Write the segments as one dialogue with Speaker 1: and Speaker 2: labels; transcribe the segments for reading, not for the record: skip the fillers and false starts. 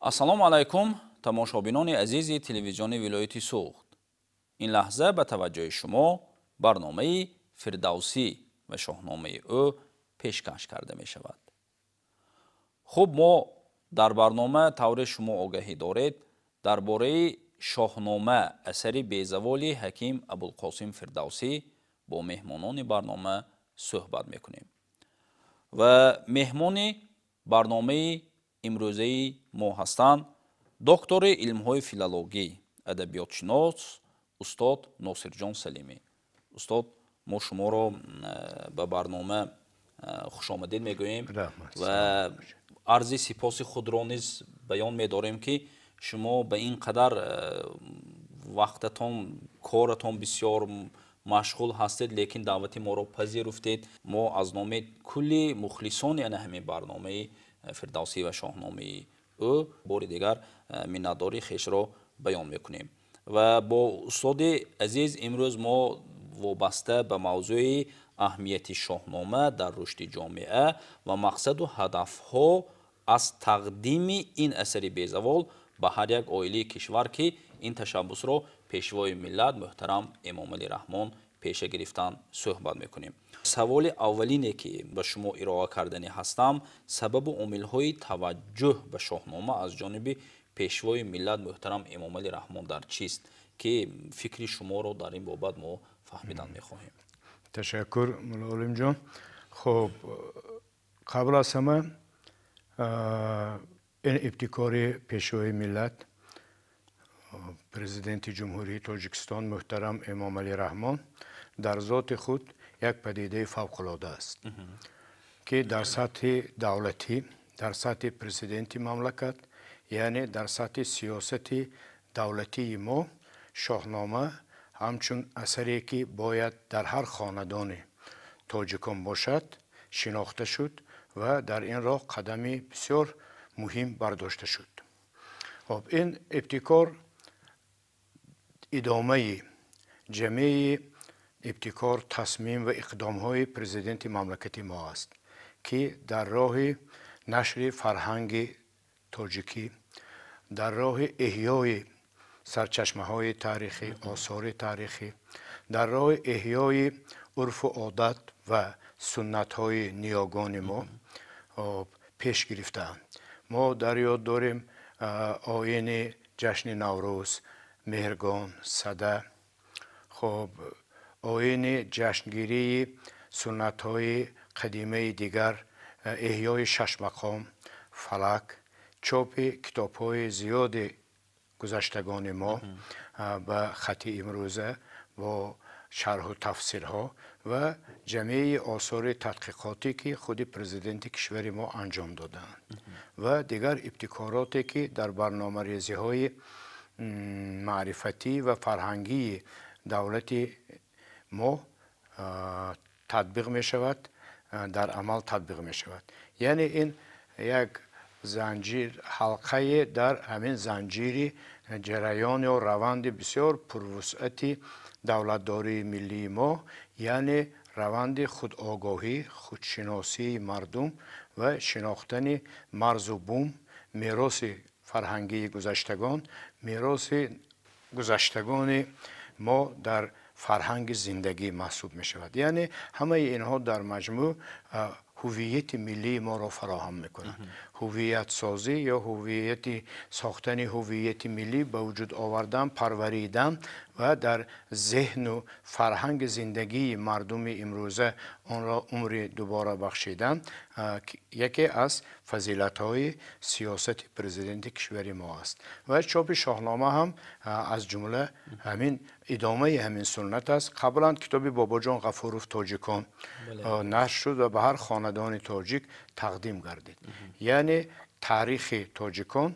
Speaker 1: Ассалому алайкум, тамошобинони азизи телевизиони вилояти Суғд. Ин лаҳза ба таваҷҷӯҳи шумо барномаи Фирдавсӣ ва шоҳномаи ӯ пешкаш карда мешавад. Хуб, мо дар барнома тавре шумо огаҳӣ доред, дар бораи Шоҳнома, асари безаволи ҳаким Абулқосим Фирдавсӣ бо меҳмонони барнома суҳбат мекунем. Ва меҳмони барномаи имрӯзаи мо ҳастанд доктори илмҳои филологӣ, адабиётшинос устод Носирҷон Салимӣ. Устод, мо шуморо ба барнома хушомадед мегӯем ва арзи сипоси худро низ баён медорем, ки шумо ба ин қадар вақтатон, коратон бисёр машғул ҳастед, лекин даъвати моро пазируфтед. Мо аз номи кулли мухлисони ана ҳамин барномаи Фирдавсӣ ва шоҳномаи ӯ бори дигар миннатдории хешро баён мекунем. Ва бо устоди азиз имрӯз мо вобаста ба мавзӯи аҳамияти Шоҳнома дар рушди ҷомеа ва мақсаду ҳадафҳо аз тақдими ин асари безавол ба ҳар як оилаи кишвар, ки ин ташаббусро Пешвои миллат муҳтарам Эмомалӣ Раҳмон пеша гирифтан, суҳбат мекунем. Саволи аввалине, ки ба шумо ироа карданӣ ҳастам, сабабу омилҳои таваҷҷӯҳ ба Шоҳнома аз ҷониби Пешвои миллат муҳтарам Эмомалӣ Раҳмон дар чист, ки фикри шуморо дар ин бобат мо фаҳмидан мехоҳем.
Speaker 2: Ташаккур, Мулло Олимҷон. Хуб, қабл аз ҳама ин ибтикори Пешвои миллат, Президенти Ҷумҳурии Тоҷикистон муҳтарам Эмомалӣ Раҳмон дар зоти худ як падидаи фавқулода аст, ки дар сатҳи давлатӣ, дар сатҳи президенти мамлакат, яъне дар сатҳи сиёсати давлатии мо Шоҳнома ҳамчун асаре, ки бояд дар ҳар хонадони тоҷикон бошад, шинохта шуд ва дар ин роҳ қадами бисёр муҳим бардошта шуд. Хоб, ин ибтикор идомаи ҷамъии ибтикор, тасмим ва иқдомҳои президенти мамлакати мо аст, ки дар роҳи нашри фарҳанги тоҷикӣ, дар роҳи эҳёи сарчашмаҳои таърихӣ, осори таърихӣ, дар роҳи эҳёи урфу одат ва суннатҳои ниёгони мо пеш гирифтаанд. Мо дар ёд дорем оини ҷашни Наврӯз, Меҳргон, Сада, хоб, оини ҷашнгирии суннатҳои қадимаи дигар, эҳёи шашмақом, фалак, чопи китобҳои зиёди гузаштагони мо ба хати имрӯза бо шарҳу тафсирҳо ва ҷамъии осори тадқиқотӣ, ки худи президенти кишвари мо анҷом додаанд, ва дигар ибтикороте, ки дар барномарезиҳои маърифатӣ ва фарҳангии давлати мо татбиқ мешавад, дар амал татбиқ мешавад. Яъне ин як занҷир, ҳалқае дар ҳамин занҷири ҷараён ё раванди бисёр пурвусъати давлатдории миллии мо, яъне раванди худогоҳӣ, худшиносии мардум ва шинохтани марзу бум, мероси фарҳангии гузаштагон, мероси гузаштагони мо дар фарҳанги зиндагӣ маҳсуб мешавад. Яъне ҳамаи инҳо дар маҷмӯъ ҳувияти миллии моро фароҳам мекунанд. Ҳувиятсозӣ ё ҳувияти сохтани ҳувияти миллӣ, ба вуҷуд овардан, парваридан ва дар зеҳну фарҳанги зиндагии мардуми имрӯза онро умри дубора бахшидан яке аз фазилатҳои сиёсати президенти кишвари мо аст. Ва чопи Шоҳнома ҳам аз ҷумла ҳамин идомаи ҳамин суннат аст. Қаблан китоби Бобоҷон Ғафуров «Тоҷикон» нашр шуд ва ба ҳар хонадони тоҷик тақдим гардид. Яъне таърихи тоҷикон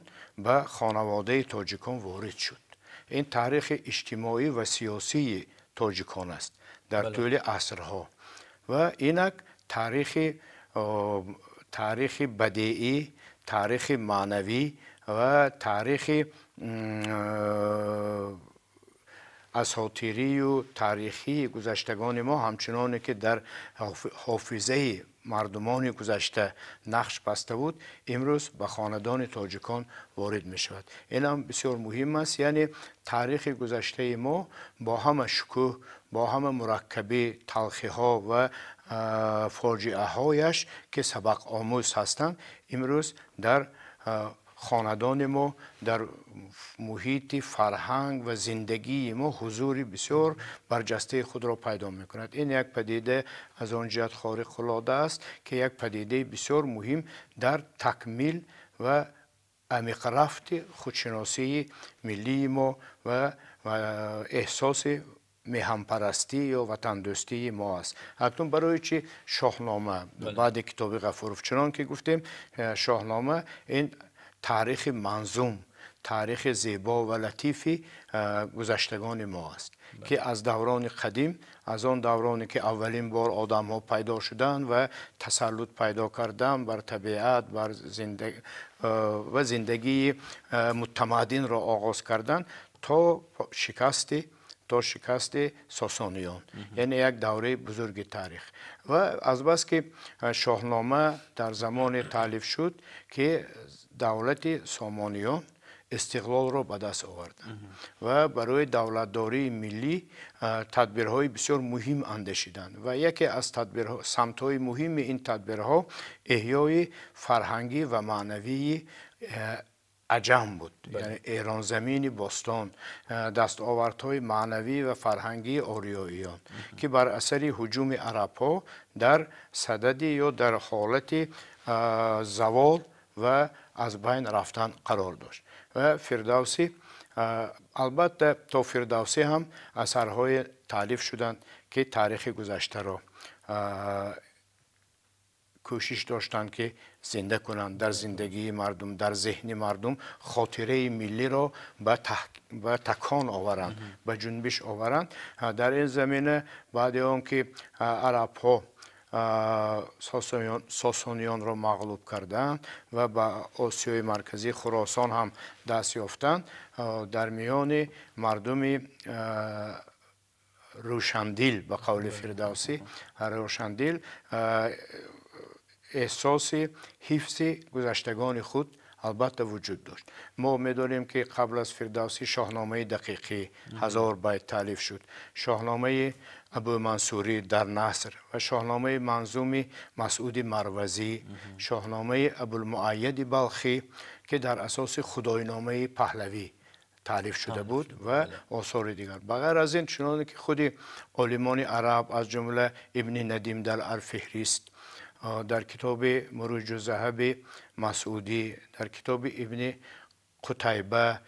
Speaker 2: ба хонаводаи тоҷикон ворид шуд. Ин таърихи иҷтимоӣ ва сиёсии тоҷикон аст дар тӯли асрҳо ва инак таърихи бадеӣ, таърихи маънавӣ ва таърихи асотирию таърихии гузаштагони мо, ҳамчуноне ки дар ҳофизаи мардумони гузашта нақш баста буд, имрӯз ба хонадони тоҷикон ворид мешавад. Ин ҳам бисёр муҳим аст. Яъне таърихи гузаштаи мо бо ҳама шукӯҳ, бо ҳама мураккаби талхиҳо ва фоҷиаҳояш, ки сабақомӯз ҳастанд, имрӯз дар хонадони мо, дар муҳити фарҳанг ва зиндагии мо ҳузури бисёр барҷастаи худро пайдо мекунад. Ин як падида аз он ҷиҳат хориқулода аст, ки як падидаи бисёр муҳим дар такмил ва амиқрафти худшиносии миллии мо ва эҳсоси меҳанпарастӣ ё ватандӯстии мо аст. Акнун барои чӣ Шоҳнома баъди китоби Ғафуров? Чунон ки гуфтем, Шоҳнома ин таърихи манзум, таърихи зебо ва латифи гузаштагони мо аст, ки аз даврони қадим, аз он давроне ки аввалин бор одамҳо пайдо шуданд ва тасаллут пайдо карданд бар табиат, бар ва зиндагии мутамаддинро оғоз карданд то шикасти сосониён, яъне як давраи бузурги таърих. Ва азбаски Шоҳнома дар замоне таълиф шуд, ки давлати сомониён истиқлолро ба даст оварданд ва барои давлатдории миллӣ тадбирҳои бисёр муҳим андешиданд ва яке аз самтҳои муҳими ин тадбирҳо эҳёи фарҳангӣ ва маънавии аҷам буд, яъне эронзамини бостон, дастовардҳои маънавӣ ва фарҳангии ориёиён, ки бар асари ҳуҷуми арабҳо дар садади ё дар ҳолати завол ва аз байн рафтан қарор дошт. Ва Фирдавсӣ, албатта, то Фирдавсӣ ҳам асарҳое таълиф шуданд, ки таърихи гузаштаро кӯшиш доштанд, ки зинда кунанд дар зиндагии мардум, дар зеҳни мардум хотираи миллиро ба такон оваранд, ба ҷунбиш оваранд. Дар ин замина баъди он ки арабҳо сосониёнро мағлуб карданд ва ба Осиёи Марказӣ, Хуросон ҳам даст ёфтанд, дар миёни мардуми рӯшандил, ба қавли Фирдавсӣ рӯшандил, эҳсоси ҳифзи гузаштагони худ албатта вуҷуд дошт. Мо медонем, ки қабл аз Фирдавсӣ Шоҳномаи дақиқӣ 1000 байт таълиф шуд, Шоҳномаи Абумансурӣ дар наср ва Шоҳномаи манзуми Масъуди Марвазӣ, Шоҳномаи Абулмуайяди Балхӣ, ки дар асоси Худойномаи паҳлавӣ таълиф шуда буд ва осори дигар. Ба ғайр аз ин, чуноне ки худи олимони араб, аз ҷумла Ибни Надим дар Алфеҳрист, дар китоби Муруҷу Заҳаби Масъудӣ, дар китоби Ибни Қутайба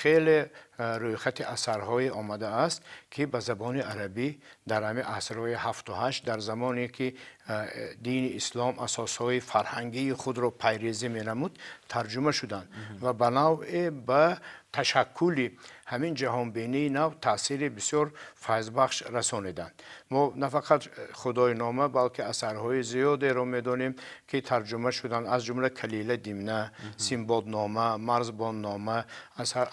Speaker 2: хеле рӯйхати асарҳое омадааст, ки ба забони арабӣ дар ҳамин асрҳои 7 ва 8, дар замоне ки дини ислом асосҳои фарҳангии худро пайрезӣ менамуд, тарҷума шуданд ва ба навъе ба ташаккули ҳамин ҷаҳонбинии нав таъсири бисёр файзбахш расониданд. Мо на фақат Худойнома, балки асарҳои зиёдеро медонем, ки тарҷума шуданд, аз ҷумла Калила Димна, Симбоднома, Марзбоннома,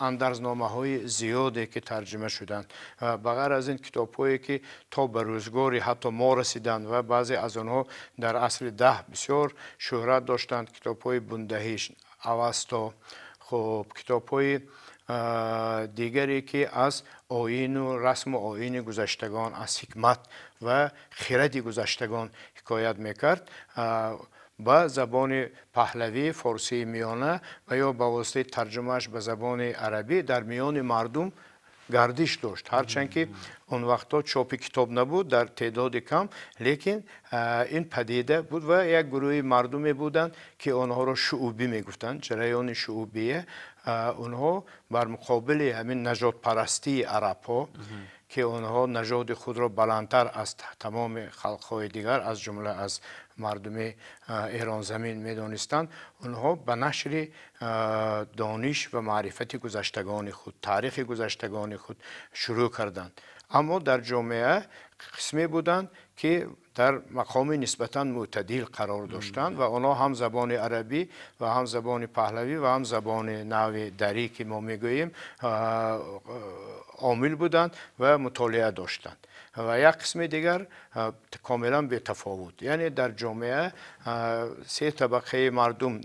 Speaker 2: андарзномаҳои зиёде ки тарҷума шуданд. Ба ғайр аз ин, китобҳое ки то ба рӯзгори ҳатто мо расиданд ва баъзе аз онҳо дар асри 10 бисёр шӯҳрат доштанд, китобҳои Бундаҳиш, Авасто, хуб, китобҳои дигаре, ки аз оину расму оини гузаштагон, аз ҳикмат ва хиради гузаштагон ҳикоят мекард, ба забони паҳлавӣ, форсии миёна ва ё ба воситаи тарҷумааш ба забони арабӣ дар миёни мардум гардиш дошт. Ҳарчанд ки он вақтҳо чопи китоб набуд, дар теъдоди кам, лекин ин падида буд ва як гурӯҳи мардуме буданд, ки онҳоро шуъубӣ мегуфтанд, ҷараёни шуъубия. Онҳо бар муқобили ҳамин нажодпарастии арабҳо, ки онҳо нажоди худро баландтар аз тамоми халқҳои дигар, аз ҷумла аз мардуми эронзамин медонистанд, онҳо ба нашри дониш ва маърифати гузаштагони худ, таърихи гузаштагони худ шурӯъ карданд. Аммо дар ҷомеа қисме буданд, ки дар мақоми нисбатан мӯътадил қарор доштанд ва онҳо ҳам забони арабӣ ва ҳам забони паҳлавӣ ва ҳам забони нави дарӣ, ки мо мегӯем, омил буданд ва мутолиа доштанд. Ва як қисми дигар комилан бетафовут. Яъне дар ҷомеа се табақаи мардум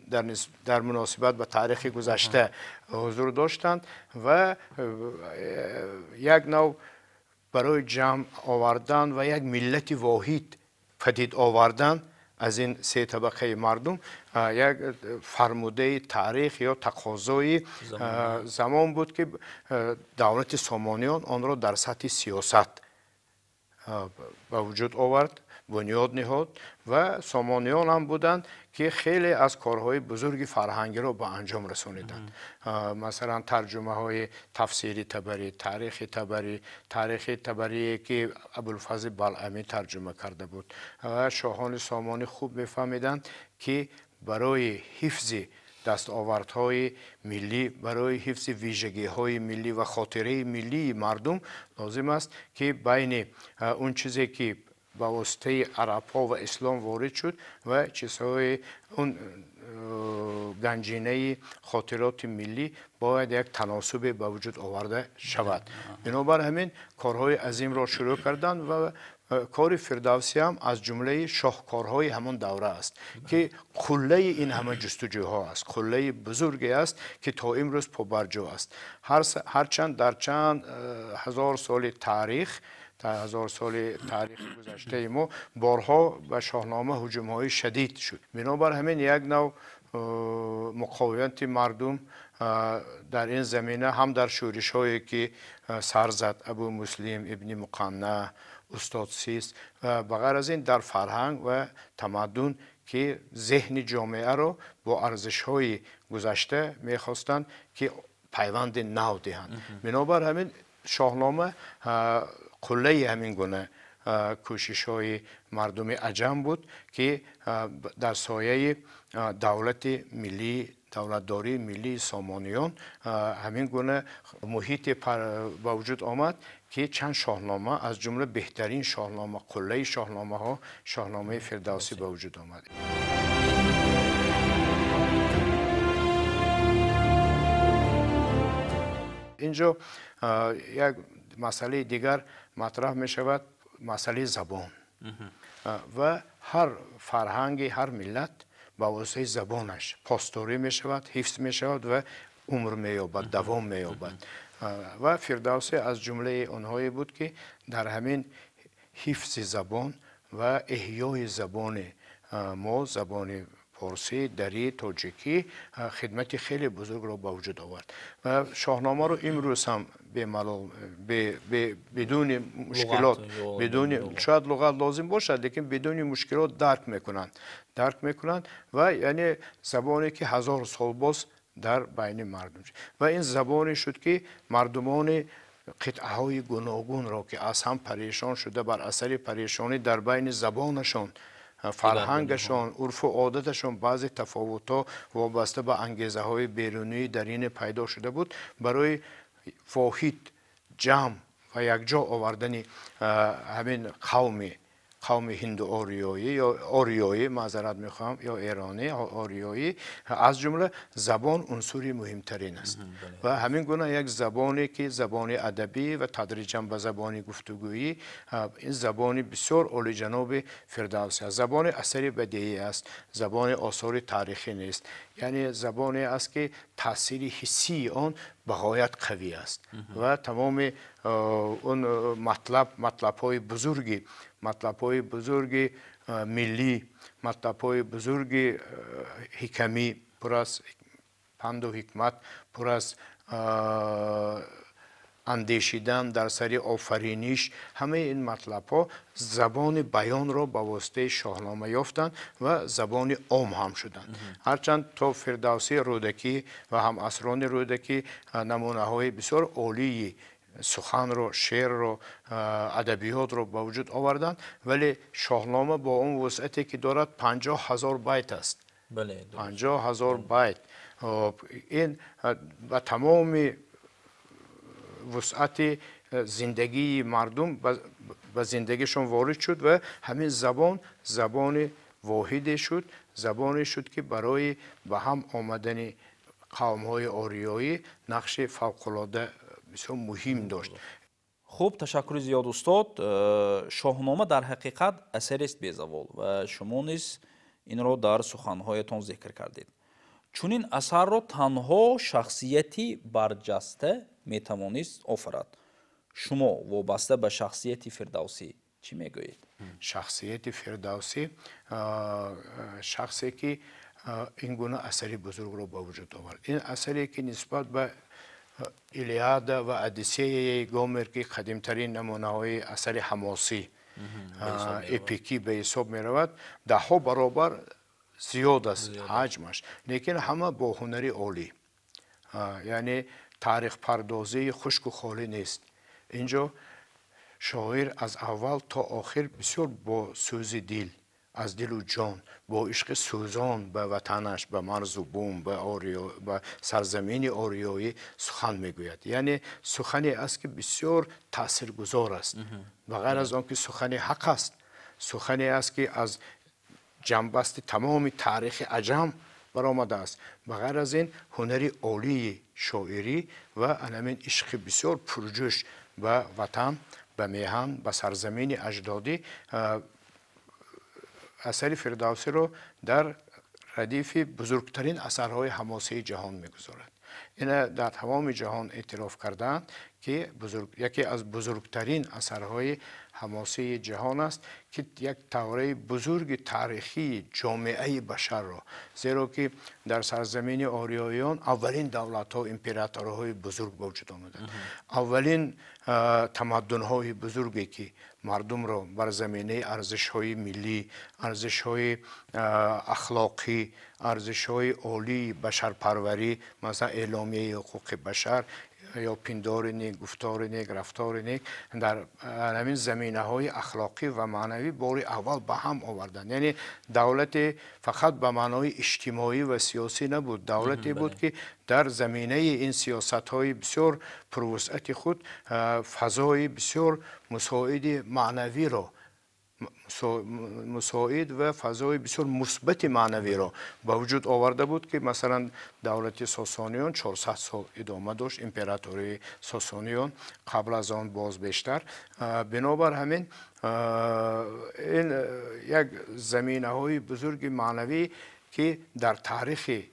Speaker 2: дар муносибат ба таърихи гузашта ҳузур доштанд ва як нав барои ҷамъ овардан ва як миллати воҳид падид овардан аз ин се табақаи мардум як фармудаи таърих ё тақозои замон буд, ки давлати Сомониён онро дар сатҳи сиёсат ба вуҷуд овард, бунёд ниҳод ва Сомониён ҳам буданд, ки хеле аз корҳои бузурги фарҳангиро ба анҷом расониданд. Масалан, тарҷумаҳои тафсири Табарӣ, таърихи Табарӣ, таърихи Табарие, ки Абулфазли Балъамӣ тарҷума карда буд. Ва шоҳони Сомонӣ хуб мефаҳмиданд, ки барои ҳифзи дастовардҳои миллӣ, барои ҳифзи вижагиҳои миллӣ ва хотираи миллии мардум лозим аст, ки байни он чизе, ки ба воситаи арабҳо ва ислом ворид шуд ва чизҳои он ганҷинаи хотироти миллӣ бояд як таносубе ба вуҷуд оварда шавад. Бинобар ҳамин корҳои азимро шурӯъ карданд ва кори Фирдавсӣ ҳам аз ҷумлаи шоҳкорҳои ҳамон давра аст, ки қуллаи ин ҳама ҷустуҷӯҳо аст, қуллаи бузурге аст, ки то имрӯз побарҷо аст. Ҳарчанд дар чанд ҳазор соли таърих, ҳазор соли таърихи гузаштаи мо борҳо ба Шоҳнома ҳуҷумҳои шадид шуд. Бинобар ҳамин як нав муқовимати мардум дар ин замина ҳам дар шӯришҳое, ки сар зад Абу Муслим, Ибни Муқанна, устод Сис ва ба ғайр аз ин дар фарҳанг ва тамаддун, ки зеҳни ҷомеаро бо арзишҳои гузашта мехостанд, ки пайванди нав диҳанд. Бинобар ҳамин Шоҳнома қуллаи ҳамин гуна кӯшишҳои мардуми аҷам буд, ки дар сояи давлати миллӣ, давлатдории миллии Сомониён ҳамин гуна муҳите ба вуҷуд омад, ки чанд шоҳнома, аз ҷумла беҳтарин шоҳнома, қуллаи шоҳномаҳо, Шоҳномаи Фирдавсӣ ба вуҷуд омад. Инҷо як масъалаи дигар матраҳ мешавад, масъалаи забон. Ва ҳар фарҳанги ҳар миллат ба воситаи забонаш посдорӣ мешавад, ҳифз мешавад ва умр меёбад, давом меёбад. Ва Фирдавсӣ аз ҷумлаи онҳое буд, ки дар ҳамин ҳифзи забон ва эҳёи забони мо, забони форсӣ, дарӣ, тоҷикӣ хидмати хеле бузургро ба вуҷуд овард. Ва Шоҳномаро имрӯз ҳам бемалол, бидуни мушкилот, бидуни шояд луғат лозим бошад, лекин бидуни мушкилот дарк мекунанд. Дарк мекунанд ва яъне забоне, ки ҳазор сол боз дар байни мардум. Ва ин забоне шуд, ки мардумони қитъаҳои гуногунро, ки аз ҳам парешон шуда бар асари парешонӣ дар байни забонашон, фарҳангашон, урфу одаташон баъзе тафовутҳо вобаста ба ангезаҳои берунии дарине пайдо шуда буд, барои воҳид, ҷамъ ва якҷо овардани ҳамин қавми ҳинду-ориёӣ ё ориёӣ, маъзарат мехоҳам, ё эронӣ, ориёӣ, аз ҷумла забон унсури муҳимтарин аст. Ва ҳамин гуна як забоне, ки забони адабӣ ва тадриҷан ба забони гуфтугӯӣ, ин забони бисёр олиҷаноби Фирдавсӣ аст. Забони асари бадеӣ аст, забони осори таърихӣ нест. Яъне забоне аст, ки таъсири ҳиссии он ба ғоят қавӣ аст ва тамоми он матлабҳои бузурги миллӣ, матлабҳои бузурги ҳикамӣ, пур аз панду ҳикмат, пур аз андешидан дар сари офариниш, ҳамаи ин матлабҳо забони баёнро ба воситаи Шоҳнома ёфтанд ва забони ом ҳам шуданд. Ҳарчанд то Фирдавсӣ, Рӯдакӣ ва ҳамасрони Рӯдакӣ намунаҳои бисёр олии суханро, шеърро, адабиётро ба вуҷуд оварданд, вале Шоҳнома бо он вусъате, ки дорад, 50 000 байт аст. 50 000 байт. Ин ба тамоми вусъати Зиндагии мардум ба зиндагишон ворид шуд ва ҳамин забон забони воҳиде шуд, забоне шуд, ки барои ба ҳам омадани қавмҳои ориёӣ нақши фавқулода бисёр муҳим дошт.
Speaker 1: Хуб, ташаккури зиёд, устод. Шоҳнома дар ҳақиқат асарест безавол ва шумо низ инро дар суханҳоятон зикр кардед. Чунин асарро танҳо шахсияти барҷаста метавонист офарад. Шумо вобаста ба шахсияти Фирдавсӣ чӣ мегӯед?
Speaker 2: Шахсияти Фирдавсӣ шахсе ки ин гуна асари бузургро ба вуҷуд овард. Ин асаре ки нисбат ба Илиада ва Одиссеяи Гомер, ки қадимтарин намунаҳои асари ҳамосӣ эпикӣ ба ҳисоб меравад, даҳҳо баробар зиёд аст ҳаҷмаш, лекин ҳама бо ҳунари олӣ, яъне таърихпардозии хушку холӣ нест. Инҷо шоир аз аввал то охир бисёр бо сӯзи дил, аз дилу ҷон, бо ишқи сӯзон ба ватанаш, ба марзу бум, ба сарзамини ориёӣ сухан мегӯяд. Яъне сухане аст, ки бисёр таъсиргузор аст. Ба ғайр аз он ки сухани ҳақ аст, сухане аст, ки аз ҷанбасти тамоми таърихи аҷам баромадааст. Ба ғайр аз ин, ҳунари олии шоирӣ ва анамин ишқи бисёр пурҷӯш ба ватан, ба меҳан, ба сарзамини аҷдодӣ асари Фирдавсиро дар радифи бузургтарин асарҳои ҳамосаи ҷаҳон мегузорад. Ина дар тамоми ҷаҳон эътироф кардаанд, ки яке аз бузургтарин асарҳои ҳамосаи ҷаҳон аст, ки як тавраи бузурги таърихии ҷомеаи башарро, зеро ки дар сарзамини ориёиён аввалин давлатҳо, императорҳои бузург ба вуҷуд омаданд, аввалин тамаддунҳои бузурге, ки мардумро бар заминаи арзишҳои миллӣ, арзишҳои ахлоқӣ, арзишҳои олии башарпарварӣ, масалан эъломияи ҳуқуқи башар ё пиндори нек, гуфтори нек, рафтори нек, дар ҳамин заминаҳои ахлоқӣ ва маънавӣ бори аввал ба ҳам оварданд. Яъне давлате фақат ба маънои иҷтимоӣ ва сиёсӣ набуд, давлате буд, ки дар заминаи ин сиёсатҳои бисёр пурвусъати худ фазои бисёр мусоиди маънавиро, мусоид ва фазои бисёр мусбати маънавиро ба вуҷуд оварда буд, ки масалан давлати Сосониён 400 сол идома дошт, императории Сосониён қабл аз он боз бештар. Бинобар ҳамин, ин як заминаҳои бузурги маънавӣ, ки дар таърихи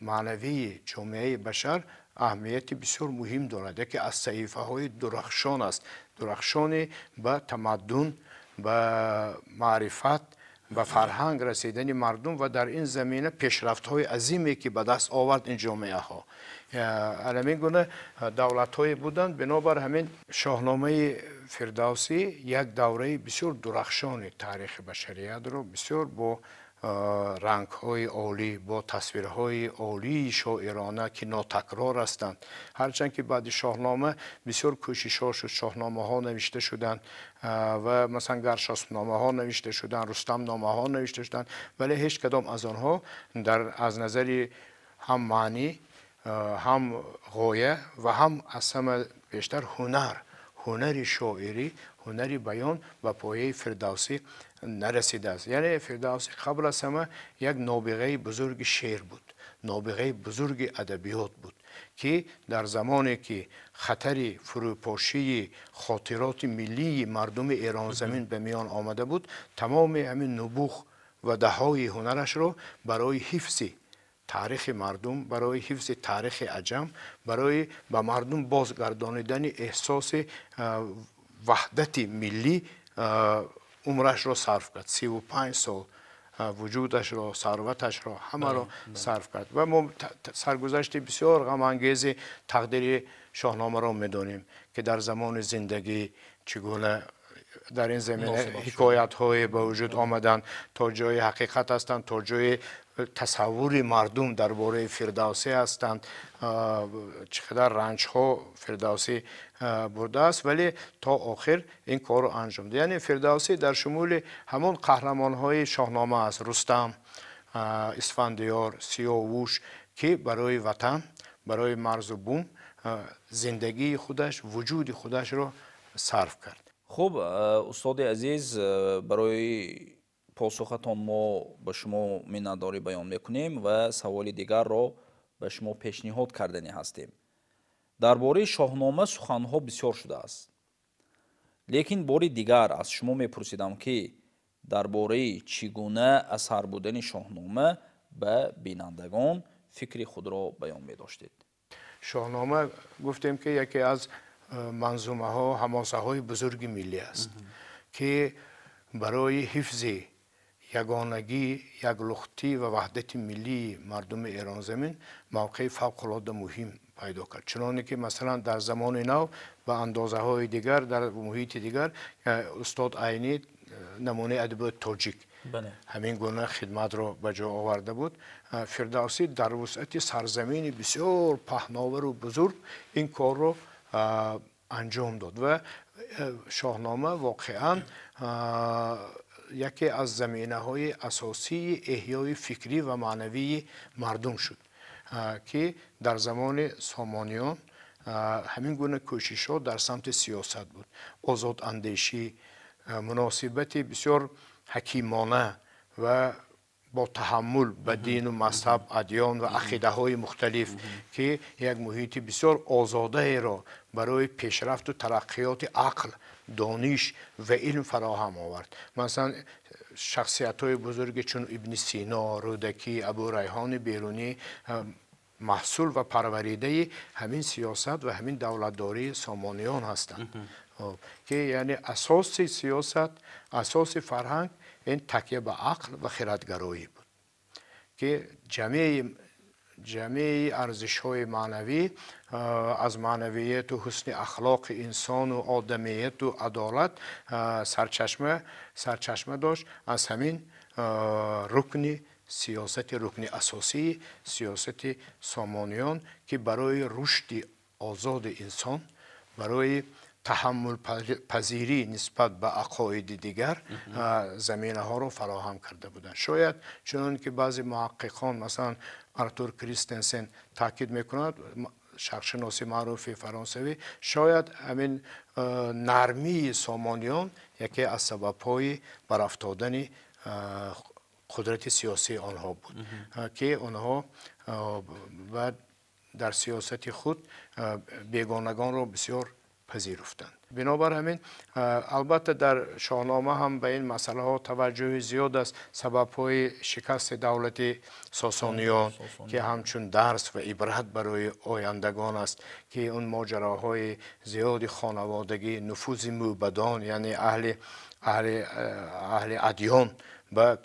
Speaker 2: маънавии ҷомеаи башар аҳамияти бисёр муҳим дорад, яке аз саҳифаҳои дурахшон аст, дурахшони ба тамаддун, ба маърифат, ба фарҳанг расидани мардум ва дар ин замина пешрафтҳои азиме, ки ба даст овард ин ҷомеаҳо. Ҳамин гуна давлатҳое буданд. Бинобар ҳамин, Шоҳномаи Фирдавсӣ як давраи бисёр дурахшони таърихи башариятро бисёр бо рангҳои олӣ, бо тасвирҳои олии шоирона, ки нотакрор ҳастанд. Ҳарчанд ки баъди Шоҳнома бисёр кӯшишҳо шуд, шоҳномаҳо навишта шуданд ва масалан гаршаспномаҳо навишта шуданд, рустамномаҳо навишта шуданд, вале ҳеҷ кадом аз онҳо дар аз назари ҳам маънӣ, ҳам ғоя ва ҳам аз ҳама бештар ҳунар, ҳунари шоирӣ, ҳунари баён ба пояи Фирдавсӣ нарасидааст. Яъне Фирдавсӣ қабл аз ҳама як нобиғаи бузурги шеър буд, нобиғаи бузурги адабиёт буд, ки дар замоне ки хатари фурӯпошии хотироти миллии мардуми эронзамин ба миён омада буд, тамоми ҳамин нубуғ ва даҳои ҳунарашро барои ҳифзи таърихи мардум, барои ҳифзи таърихи аҷам, барои ба мардум бозгардонидани эҳсоси ваҳдати миллӣ умрашро сарф кард. 35 сол вуҷудашро, сарваташро, ҳамаро сарф кард. Ва мо саргузашти бисёр ғамангези тақдири Шоҳномаро медонем, ки дар замони зиндагӣ чӣ гуна дар ин замина ҳикоятҳое ба вуҷуд омаданд, то ҷои ҳақиқат ҳастанд, то ҷои тасаввури мардум дар бораи Фирдавсӣ ҳастанд, чӣ қадар ранҷҳо Фирдавсӣ бурдааст, вале то охир ин корро анҷом дод. Яъне Фирдавсӣ дар шумули ҳамон қаҳрамонҳои Шоҳнома аст: Рустам, Исфандиёр, Сиёвуш, ки барои ватан, барои марзу бум Зиндагии худаш, вуҷуди худашро сарф кард.
Speaker 1: Хуб, устоди азиз, барои посухатон мо ба шумо миннатдорӣ баён мекунем ва саволи дигарро ба шумо пешниҳод карданӣ ҳастем. Дар бораи Шоҳнома суханҳо бисёр шудааст, лекин бори дигар аз шумо мепурсидам, ки дар бораи чӣ гуна асар будани Шоҳнома ба бинандагон фикри худро баён медоштед.
Speaker 2: Шоҳнома, гуфтем, ки яке аз манзумаҳо, ҳамосаҳои бузурги миллӣ аст, ки барои ҳифзи ягонагӣ, яклухтӣ ва ваҳдати миллии мардуми Эронзамин мавқеи фавқулодда муҳим пайдо кард. Чуноне ки, масалан, дар замони нав ба андозаҳои дигар, дар муҳити дигар, устод Айнӣ, намунаи адабиёти тоҷик, ҳамин гуна хидматро ба ҷо оварда буд. Фирдавсӣ дар вусъати сарзамини бисёр паҳновару бузург ин корро анҷом дод ва Шоҳнома воқеан яке аз заминаҳои асосии эҳёи фикрӣ ва маънавии мардум шуд, ки дар замони Сомониён ҳамин гуна кӯшишҳо дар самти сиёсат буд, озодандешӣ, муносибати бисёр ҳакимона ва бо таҳаммул ба дину мазҳаб, адён ва ақидаҳои мухталиф, ки як муҳити бисёр озодаеро барои пешрафту тараққиёти ақл, дониш ва илм фароҳам овард. Масалан, шахсиятҳои бузурге чун Ибни Сино, Рӯдакӣ, Абурайҳони Берунӣ маҳсул ва парваридаи ҳамин сиёсат ва ҳамин давлатдории Сомониён ҳастанд, ки яъне асоси сиёсат, асоси фарҳанг ин такя ба ақл ва хиратгароӣ буд, ки ҷамъии арзишҳои маънавӣ аз маънавияту ҳусни ахлоқи инсону одамияту адолат сарчашма дошт аз ҳамин рукни сиёсати, рукни асосии сиёсати Сомониён, ки барои рушди озоди инсон, барои таҳаммулпазирӣ нисбат ба ақоиди дигар заминаҳоро фароҳам карда буданд. Шояд, чунон ки баъзе муҳаққиқон, масалан Артур Кристенсен, таъкид мекунад, шарқшиноси маъруфи фаронсавӣ, шояд ҳамин нармии Сомониён яке аз сабабҳои барафтодани қудрати сиёсии онҳо буд, ки онҳо баъд дар сиёсати худ бегонагонро бисёр пазируфтанд. Бинобар ҳамин, албатта, дар Шоҳнома ҳам ба ин масъалаҳо таваҷҷӯҳи зиёд аст, сабабҳои шикасти давлати Сосониён, ки ҳамчун дарс ва ибрат барои ояндагон аст, ки он моҷароҳои зиёди хонаводагӣ, нуфузи мӯбадон, яъне аҳли адён ба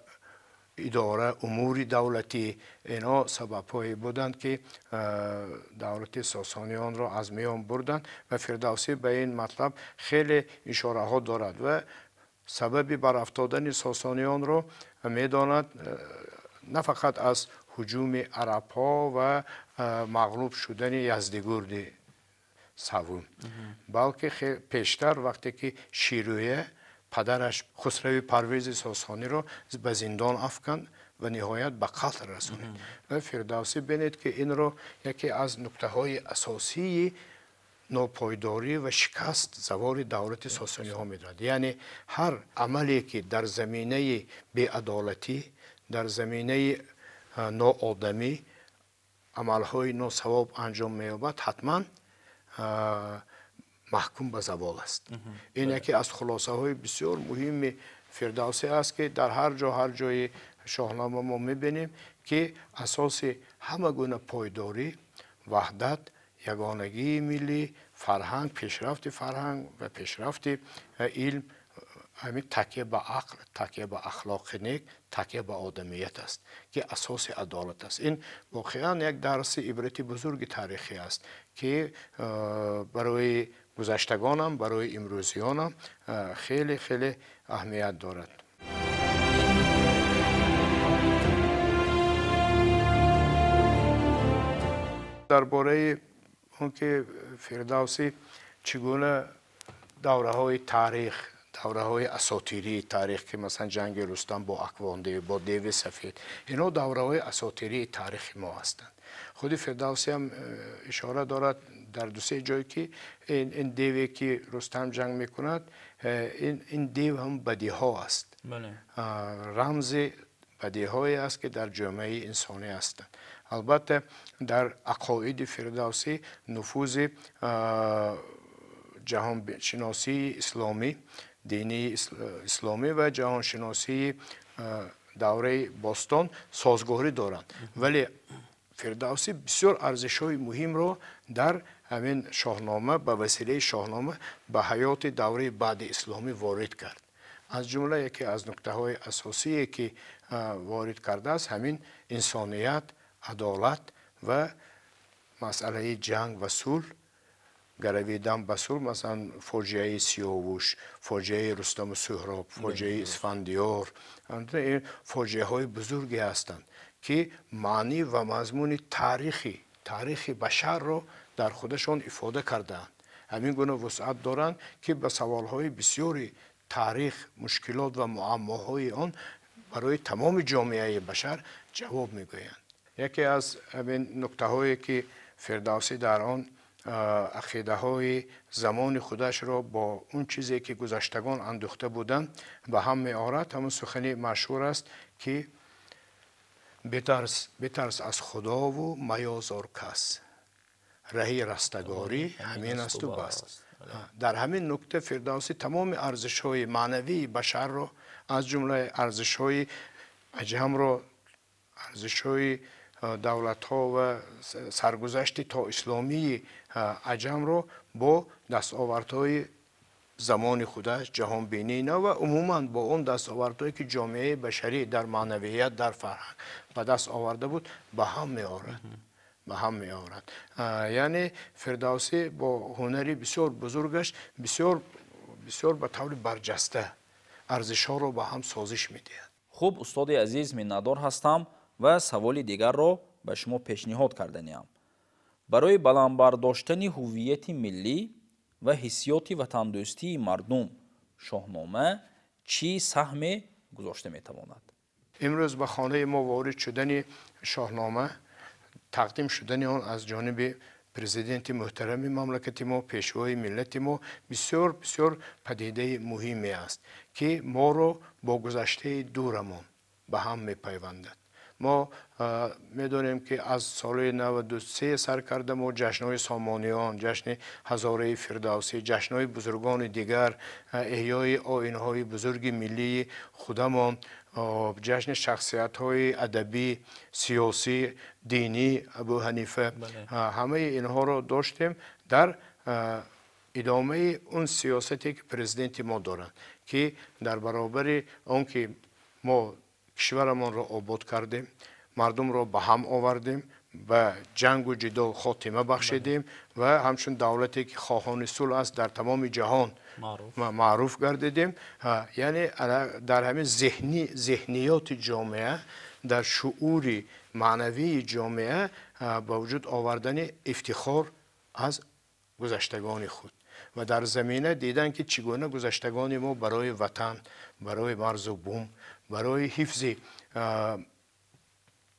Speaker 2: идора умури давлатӣ, инҳо сабабҳое буданд, ки давлати Сосониёнро аз миён бурданд. Ва Фирдавсӣ ба ин матлаб хеле ишораҳо дорад ва сабаби барафтодани Сосониёнро медонад на фақат аз ҳуҷуми арабҳо ва мағлуб шудани Яздигурди Савум, балки пештар, вақте ки Ширӯя, падараш, Хусрави Парвези Сосониро ба зиндон афканд ва ниҳоят ба қатл расонид. Ва Фирдавсӣ, бинед, ки инро яке аз нуктаҳои асосии нопойдорӣ ва шикаст, заволи давлати Сосониҳо медонад. Яъне ҳар амале, ки дар заминаи беадолатӣ, дар заминаи ноодамӣ, амалҳои носавоб анҷом меёбад, ҳатман маҳкум ба завол аст. Ин яке аз хулосаҳои бисёр муҳими Фирдавсӣ аст, ки дар ҳар ҷо, ҳар ҷои Шоҳнома мо мебинем, ки асоси ҳама гуна пойдорӣ, ваҳдат, ягонагии миллӣ, фарҳанг, пешрафти фарҳанг ва пешрафти илм ҳамин такя ба ақл, такя ба ахлоқи нек, такя ба одамият аст, ки асоси адолат аст. Ин воқеан як дарси ибрати бузурги таърихӣ аст, ки барои гузаштагонам, барои имрӯзиёнам хеле хеле аҳамият дорад. Дар бораи он ки Фирдавсӣ чӣ гуна давраҳои таърих, давраҳои асотирии таърих, ки масалан ҷанги Рустам бо Аквондев, бо деви сафед, инҳо давраҳои асотирии таърихи мо ҳастанд. Худи Фирдавсӣ ҳам ишора дорад дар ду-се ҷой, ки ин деве ки Рустам ҷанг мекунад, ин дев ҳам бадиҳо аст, рамзи бадиҳое аст, ки дар ҷомеаи инсонӣ ҳастанд. Албатта, дар ақоиди Фирдавсӣ нуфузи ҷаҳоншиносии исломӣ, динии исломӣ ва ҷаҳоншиносии давраи бостон созгорӣ доранд, вале Фирдавсӣ бисёр арзишҳои муҳимро дар ҳамин Шоҳнома, ба василаи Шоҳнома ба ҳаёти давраи баъди исломӣ ворид кард. Аз ҷумла яке аз нуктаҳои асосие, ки ворид кардааст, ҳамин инсоният, адолат ва масъалаи ҷанг ва сулҳ, гаравидан ба сулҳ, масалан фоҷиаи Сиёвуш, фоҷиаи Рустаму Суҳроб, фоҷиаи Исфандиёр, ин фоҷиаҳои бузурге ҳастанд, ки маънӣ ва мазмуни таърихи башарро дар худашон ифода кардаанд. Ҳамин гуна вусъат доранд, ки ба саволҳои бисёри таърих, мушкилот ва муаммоҳои он барои тамоми ҷомеаи башар ҷавоб мегӯянд. Яке аз ҳамин нуктаҳое, ки Фирдавсӣ дар он ақидаҳои замони худашро бо он чизе, ки гузаштагон андӯхта буданд, ба ҳам меорад, ҳамон сухани машҳур аст, ки битарс аз Худову маёзор кас, раҳи растагорӣ ҳамин асту бас. Дар ҳамин нукта Фирдавсӣ тамоми арзишҳои маънавии башарро, аз ҷумла арзишҳои аҷамро, арзишҳои давлатҳо ва саргузашти то исломии аҷамро бо дастовардҳои замони худаш, ҷаҳонбинии нав ва умуман бо он дастовардҳое, ки ҷомеаи башарӣ дар маънавият, дар фарҳанг ба даст оварда буд, ба ҳам меорад. Ба ҳам меорад. Яъне Фирдавсӣ бо ҳунари бисёр бузургаш бисёр бисёр ба таври барҷаста арзишҳоро ба ҳам созиш медиҳад.
Speaker 1: Хуб, устоди азиз, миннатдор ҳастам ва саволи дигарро ба шумо пешниҳод карданиам. Барои баланд бардоштани ҳуввияти миллӣ ва ҳиссиёти ватандӯстии мардум Шоҳнома чӣ саҳме гузошта метавонад?
Speaker 2: Имрӯз ба хонаи мо ворид шудани Шоҳнома, тақдим шудани он аз ҷониби президенти муҳтарами мамлакати мо, пешвои миллати мо, бисёр бисёр падидаи муҳиме аст, ки моро бо гузаштаи дурамон ба ҳам мепайвандад. Мо медонем, ки аз соли 93 сар карда мо ҷашнҳои Сомониён, ҷашни ҳазораи Фирдавсӣ, ҷашнҳои бузургони дигар, эҳёи оинҳои бузурги миллии худамон, ҷашни шахсиятҳои адабӣ, сиёсӣ, динӣ, Абу Ҳанифа, ҳамаи инҳоро доштем дар идомаи он сиёсате, ки президенти мо доранд, ки дар баробари он ки мо кишварамонро обод кардем, мардумро ба ҳам овардем, ба ҷангу ҷидол хотима бахшидем ва ҳамчун давлате, ки хоҳони сулҳ аст, дар тамоми ҷаҳон маъруф гардидем. Яъне дар ҳамин зеҳниёти ҷомеа, дар шуури маънавии ҷомеа ба вуҷуд овардани ифтихор аз гузаштагони худ ва дар замина дидан, ки чӣ гуна гузаштагони мо барои ватан, барои марзу бум, барои ҳифзи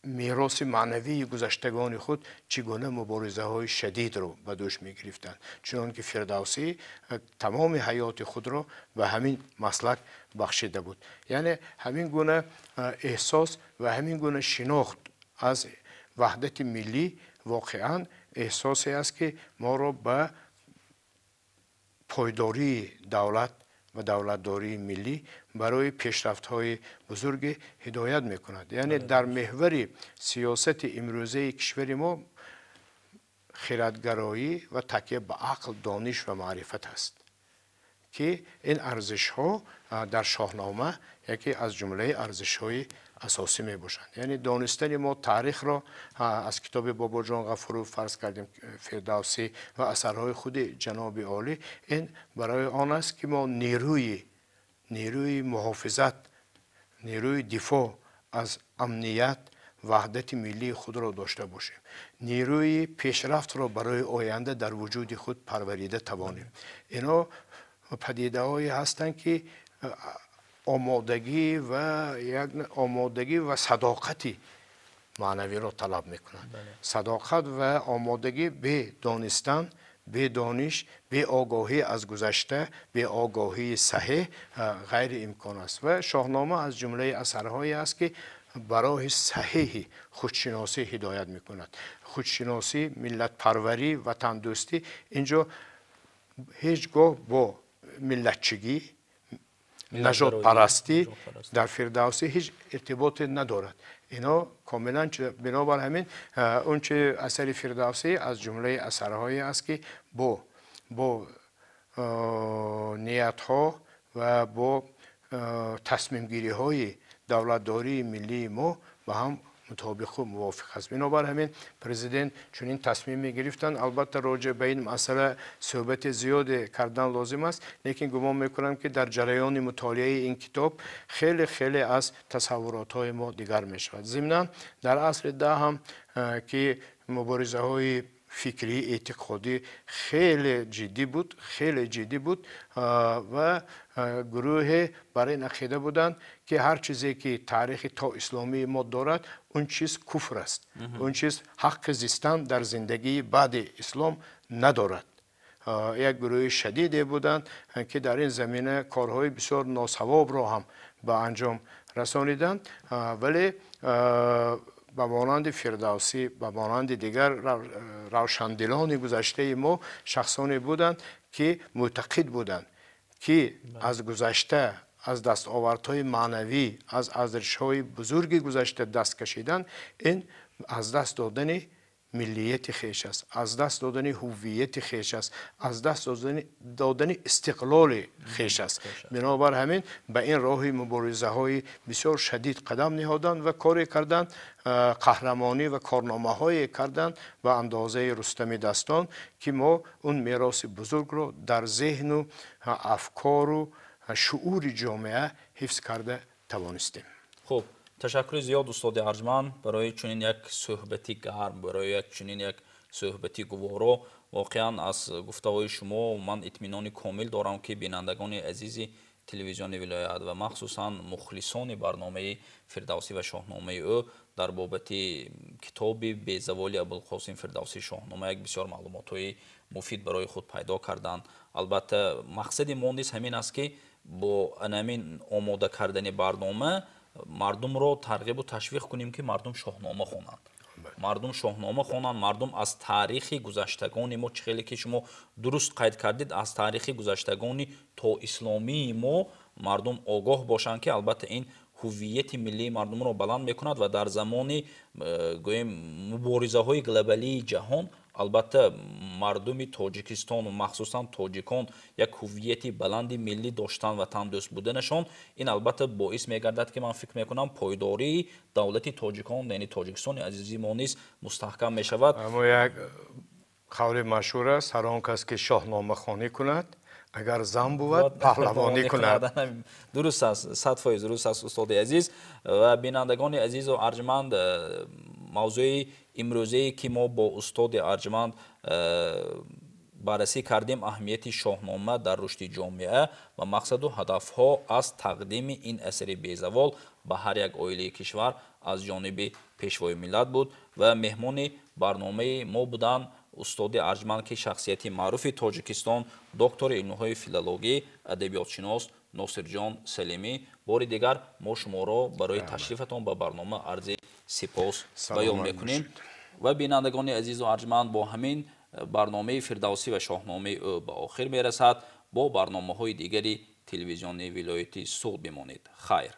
Speaker 2: мероси маънавии гузаштагони худ чӣ гуна муборизаҳои шадидро ба дӯш мегирифтанд, чунон ки Фирдавсӣ тамоми ҳаёти худро ба ҳамин маслак бахшида буд. Яъне ҳамин гуна эҳсос ва ҳамин гуна шинохт аз ваҳдати миллӣ воқеан эҳсосе аст, ки моро ба пойдории давлат ва давлатдории миллӣ барои пешрафтҳои бузурге ҳидоят мекунад. Яъне дар меҳвари сиёсати имрӯзаи кишвари мо хиратгароӣ ва такя ба ақл, дониш ва маърифат аст, ки ин арзишҳо дар Шоҳнома яке аз ҷумлаи арзишҳои асосӣ мебошанд. Яъне донистани мо таърихро аз китоби Бобоҷон Ғафуров, фарз кардем, Фирдавсӣ ва асарҳои худи ҷаноби олӣ, ин барои он аст, ки мо нерӯи муҳофизат, нерӯи дифоъ аз амният, ваҳдати миллии худро дошта бошем, нерӯи пешрафтро барои оянда дар вуҷуди худ парварида тавонем. Инҳо падидаҳое ҳастанд, ки омодагӣ ва як омодагӣ ва садоқати маънавиро талаб мекунанд. Садоқат ва омодагӣ бе донистан, бе дониш, бе огоҳӣ аз гузашта, бе огоҳии саҳеҳ ғайриимкон аст. Ва Шоҳнома аз ҷумлаи асарҳое аст, ки ба роҳи саҳеҳи худшиносӣ ҳидоят мекунад. Худшиносӣ, миллатпарварӣ, ватандӯстӣ инҷо ҳеҷ гоҳ бо миллатчигӣ, нажодпарастӣ дар Фирдавсӣ ҳеҷ иртиботе надорад. Ино комилан, бинобар ҳамин он чи асари Фирдавсӣ аз ҷумлаи асарҳое аст, ки бо ниятҳо ва бо тасмимгириҳои давлатдории миллии мо ба ҳам мутобиқу мувофиқ аст. Бинобар ҳамин президент чунин тасмим мегирифтанд. Албатта, роҷеъ ба ин масъала суҳбати зиёде кардан лозим аст, лекин гумон мекунам, ки дар ҷараёни мутолиаи ин китоб хеле хеле аз тасаввуротҳои мо дигар мешавад. Зимнан дар асри 10 ҳам, ки муборизаҳои фикрӣ, эътиқодӣ хеле ҷиддӣ буд, хеле ҷиддӣ буд ва гурӯҳе бар ин ақида буданд, ки ҳар чизе ки таърихи то исломии мо дорад, он чиз куфр аст, он чиз ҳаққи зистан дар зиндагии баъди ислом надорад. Як гурӯҳи шадиде буданд, ки дар ин замина корҳои бисёр носавобро ҳам ба анҷом расониданд, вале ба монанди Фирдавсӣ, ба монанди дигар равшандилони гузаштаи мо шахсоне буданд, ки мӯътақид буданд, ки аз гузашта, аз дастовардҳои маънавӣ, аз арзишҳои бузурги гузашта даст кашидан ин аз даст додани миллияти хеш аст, аз даст додани ҳуввияти хеш аст, аз даст додани истиқлоли хеш аст. Бинобар ҳамин ба ин роҳи муборизаҳои бисёр шадид қадам ниҳоданд ва коре карданд, қаҳрамонӣ ва корномаҳое карданд ба андозаи Рустами Дастон, ки мо он мероси бузургро дар зеҳну афкору шуури ҷомеа ҳифз карда тавонистем.
Speaker 1: Хуб, ташаккури зиёд, устоди арҷманд, барои чунин як суҳбати гарм, барои як чунин як суҳбати гуворо. Воқеан аз гуфтаҳои шумо ман итминони комил дорам, ки бинандагони азизи телевизиони вилоят ва махсусан мухлисони барномаи Фирдавсӣ ва шоҳномаи ӯ дар бобати китоби безаволи Абулқосим Фирдавсӣ Шоҳнома як бисёр маълумотҳои муфид барои худ пайдо карданд. Албатта, мақсади мо низ ҳамин аст, ки бо анамин омода кардани барнома мардумро тарғибу ташвиқ кунем, ки мардум Шоҳнома хонанд, мардум Шоҳнома хонанд, мардум аз таърихи гузаштагони мо, чӣ хеле ки шумо дуруст қайд кардед, аз таърихи гузаштагони то исломии мо мардум огоҳ бошанд, ки албатта ин ҳуввияти миллии мардумро баланд мекунад ва дар замони гӯем муборизаҳои глобалии ҷаҳон албатта мардуми Тоҷикистону махсусан тоҷикон як ҳуввияти баланди миллӣ доштан, ватандӯст буданашон ин албатта боис мегардад, ки ман фикр мекунам, пойдории давлати тоҷикон, яъне Тоҷикистони азизи мо низ мустаҳкам мешавад.
Speaker 2: Аммо як қавли машҳур аст: ҳар он кас ки шоҳномахонӣ кунад, агар зан бувад, паҳлавонӣ кунад.
Speaker 1: Дуруст аст, 100% дуруст аст, устоди азиз. Ва бинандагони азизу арҷманд, мавзӯи имрӯзае, ки мо бо устоди арҷманд баррасӣ кардем, аҳамияти Шоҳнома дар рушди ҷомеа ва мақсаду ҳадафҳо аз тақдими ин асари безавол ба ҳар як оилаи кишвар аз ҷониби Пешвои миллат буд. Ва меҳмони барномаи мо буданд устоди арҷманд, ки шахсияти маъруфи Тоҷикистон, доктори илмҳои филологӣ, адабиётшинос Носирҷон Салимӣ. Бори дигар мо шуморо барои ташрифатон ба барнома арзи сипос баён мекунем. Ва бинандагони азизу арҷманд, бо ҳамин барномаи Фирдавсӣ ва шоҳномаи ӯ ба охир мерасад. Бо барномаҳои дигари телевизиони вилояти Суғд бимонед. Хайр.